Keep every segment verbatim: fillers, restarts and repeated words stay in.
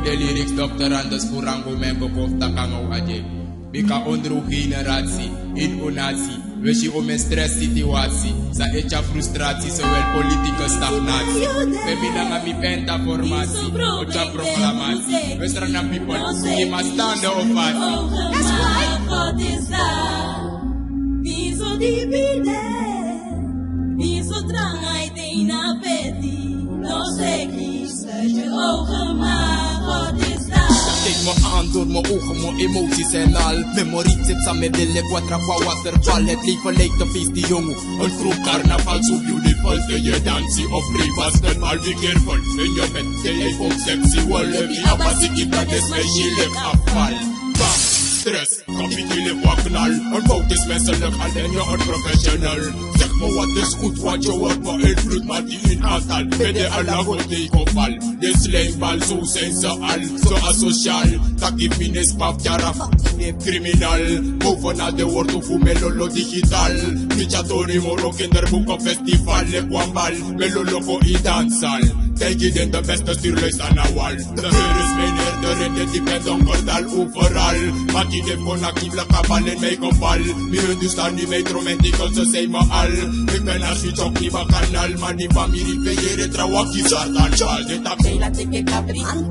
De lyrics dokter Anders Furangu men go kof takanga u aje. Bika ondru generatie, in un natie. We si un men stress situatie. Sa e tyari frustratie, zowel politieke stagnatie. We mi nanga mi penta formatie. O tyari proclamatie. We strana people, die maar staande ovatie. Is op die bieden. Is op drang, hij deed naar bed. No seki, sluit je ogen maar, God is daar. Kijk me aan door mijn ogen, mijn emoties en al. Memories zit samen met de lip, wat rap, waterval. Het leven lijkt een feest, die jongen. Een groep carnaval, zo beautiful. Te je dansie of free basketbal, be careful. In je bed, te je ook seksueel. Die abasiki, dat is mijn zielig afval. Bam, stress. Kapitele waknal, een fout is menselijk, alleen je onprofessional. Zeg me wat is goed, want je wordt beïnvloed, maar die in aantal. Bij de alago tegenval, de slijmbal, zo zijn ze al. Zo asociaal, taki finis, pap, jara, criminal. Bovenal de wortel voor Melolo digitaal. Picciatori, moro, kinderboeken, festival, lekwambal. Melolo, go in danszaal. Kijk, je bent de beste, stuurluis aan de wal. De deur is mijn herder in de diepe donker dal overal. Mati de kona kibla kabal in mijn geval. Mi Hindustani, mijn romantical, ze zijn me al. Ik ben als je chok, die bakanal. Maar die familie, ben je retrawaki, Satan, Charles, de tapi.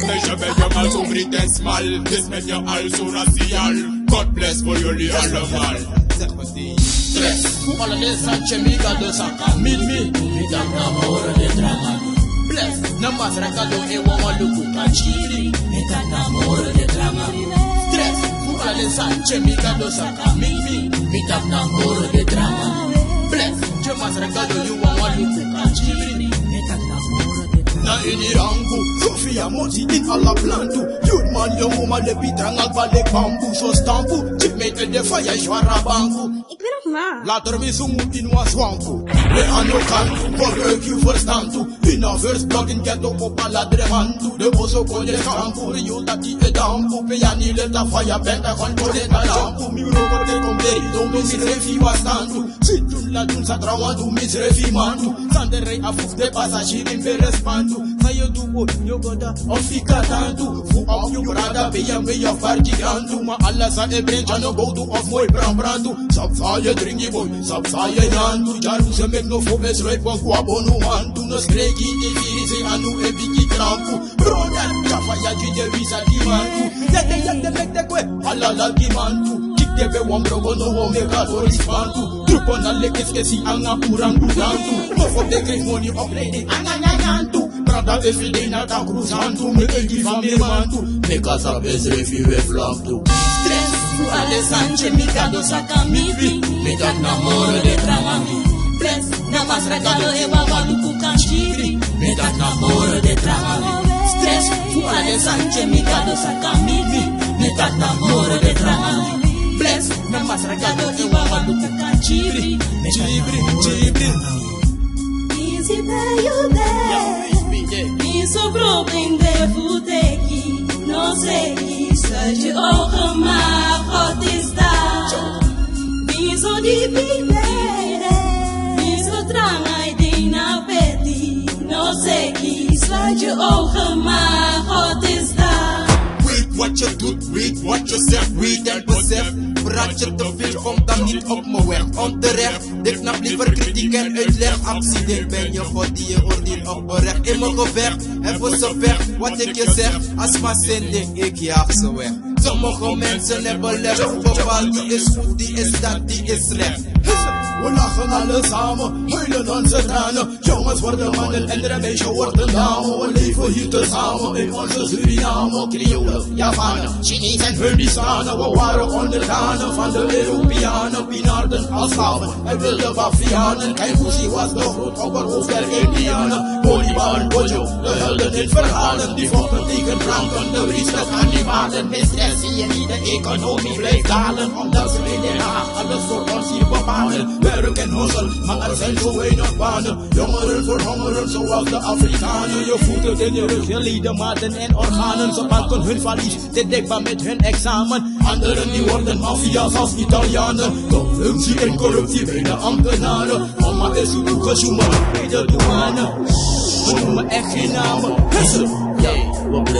Meisje, ben je maar zo breed en smal. Dit met je al zo racial. God bless voor jullie allemaal. Zeg maar die. Stress. Fu ala den sani tye mi Gado saka. Mi, mi, mi taki na moro den drama. Bless. Na Masra Gado e wawan luku kan kiri. Mi taki na moro den drama. Stress. Fu ala den sani tye mi Gado saka. Mi, mi, mi taki na moro den drama. Bless. Tye Masra Gado yu wawan luku kan kiri. Mi taki na moro den drama. Na ini rangu, Sofia Moti in ala plantu. Youth man, young woman, le pitranga bale bambu, so stampu. Chip me te de fire, jwara bangu. Ik ben nog na. Later mi zungu in wan swampu. We ano kan, gebruik uw verstand toe. In a first block in ghetto op ala dremantu. De boso kon de kampu, rio taki e dampu. Pe yani leta faya benta kon kore na lampu. Mi roko te kon beri, don mi srefi wastantu. Situn la dun sa trawan tu mi srefi mantu. Sanderei afu de passagier in berespantu. Sa yo du o, yo goda, o fika tantu. Fu op yu brada, B M W of party grantu. Ma ala sa e brengi ano botu of moi bran brantu. Sap sa ye dringi boy, sap sa ye nyantu. Jaru se mek no fo e sroi bon kwa bonu mantu. No skreki e firi se anu e bigi trampu. Broda, kafa ya gi de wisa di mantu. Yete yete mek de kwe, ala la gi mantu. Kik de be wan brogo no wo me ka tori spantu. Truko na leke skesi anga urangu tantu. No fo de grif moni oplede anga nyanyantu. Brada efi de na ta krusantu. Me e gi fami mantu. Me kasa bezre fi we flamtu. Stress, fu ala den sani tye mi Gado saka mi fi. Mi taki na moro den drama mi. Bless, na Masra Gado e wawan luku kan kiri. Mi taki na moro den drama mi. Stress, fu ala den sani tye mi Gado saka mi fi. Mi taki na moro den drama mi. Bless, na Masra Gado e wawan luku kan kiri. Mi taki na moro den drama mi. Easy there, you there. Mi so broken there, fu teki. No seki, sluit je ogen maar, God is daar. Mi so diep in de, mi so drang, hij deed na beti. No seki, sluit je ogen maar, God is daar. Weet wat je doet, weet wat je zegt, weet en besef. Praat je te veel, kom dan niet op mijn weg. Onterecht, ik snap liever kritiek en uitleg. Accident ben je God die je oordeel oprecht. In mijn gevecht, heb ze weg, wat ik je zeg. Als maar zending, ik jaag ze weg. Sommige mensen hebben les, bepaald die is goed, die is dat, die is slecht. We lachen alle samen, huilen onze tranen. Jongens worden mannen en de meisje worden dames. We leven hier tezamen in onze Suriname. Creolen, Javanen, Chinezen en Hindustanen. We waren onderdanen van de Europeanen. Pinarden als slaven en wilde bavianen. Kaifusi was de grootopperhoofd der Indianen. Bolivar en Bojo, de helden in verhalen. Die vochten tegen planten, de resten animalen. Mistress zie je niet, de economie blijft dalen. Omdat ze in Den Haag alles voor ons hier bepalen. Werk en hustle, maar er zijn zo weinig banen. Jongeren verhongeren zoals de Afrikanen. Je voelt het in je rug, je ledematen en organen. Ze pakken hun valies, te dikbaar met hun examen. Anderen die worden maffia's als Italianen. Corruptie en corruptie bij de ambtenaren. Mama is een boekenzoemer bij de douane. We noemen echt geen namen. Hussel, yeah, we blijven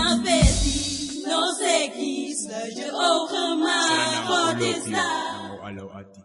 na fesi, no seki, sluit je ogen maar, God is daar.